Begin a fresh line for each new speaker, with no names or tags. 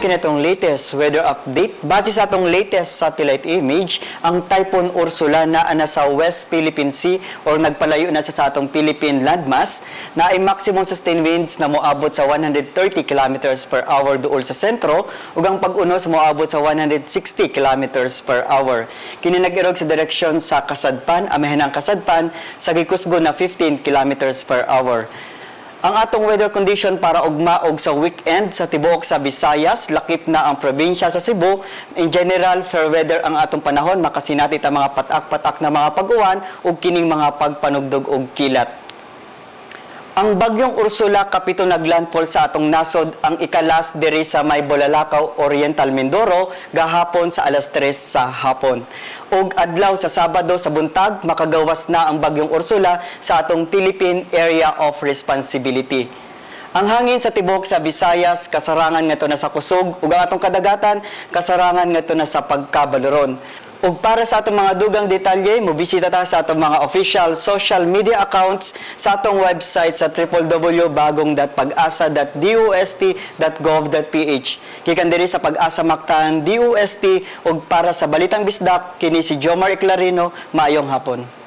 Kini atong latest weather update. Base sa atong latest satellite image, ang Typhoon Ursula naa na sa West Philippine Sea or nagpalayo na sa atong Philippine landmass na ay maximum sustained winds na moabot sa 130 kilometers per hour duol sa sentro ug ang pag-unos moabot sa 160 kilometers per hour. Kini nag-irog sa direksyon sa Kasadpan, amihan ang Kasadpan sa gikusgon na 15 kilometers per hour. Ang atong weather condition para ugma og sa weekend sa tibuok sa Visayas, lakip na ang probinsya sa Cebu. In general, fair weather ang atong panahon, makasinati ta mga patak-patak na mga pag-uwan ug kining mga pagpanugdog og kilat. Ang bagyong Ursula kapito naglandfall sa atong nasod ang ikalas diri sa may Bulalakaw, Oriental Mindoro gahapon sa alas 3 sa hapon. Ug adlaw sa Sabado sa buntag makagawas na ang bagyong Ursula sa atong Philippine Area of Responsibility. Ang hangin sa tibok sa Visayas kasarangan ngadto na sa kusog ug ang atong kadagatan kasarangan ngadto na sa pagkabaloron. Ug para sa atong mga dugang detalye, mobisita ta sa atong mga official social media accounts, sa atong website sa www.bagong.pagasa.dost.gov.ph. Gikan diri sa Pag-asa Mactan DOST ug para sa Balitang Bisdak, kini si Jomar Eclarino, maayong hapon.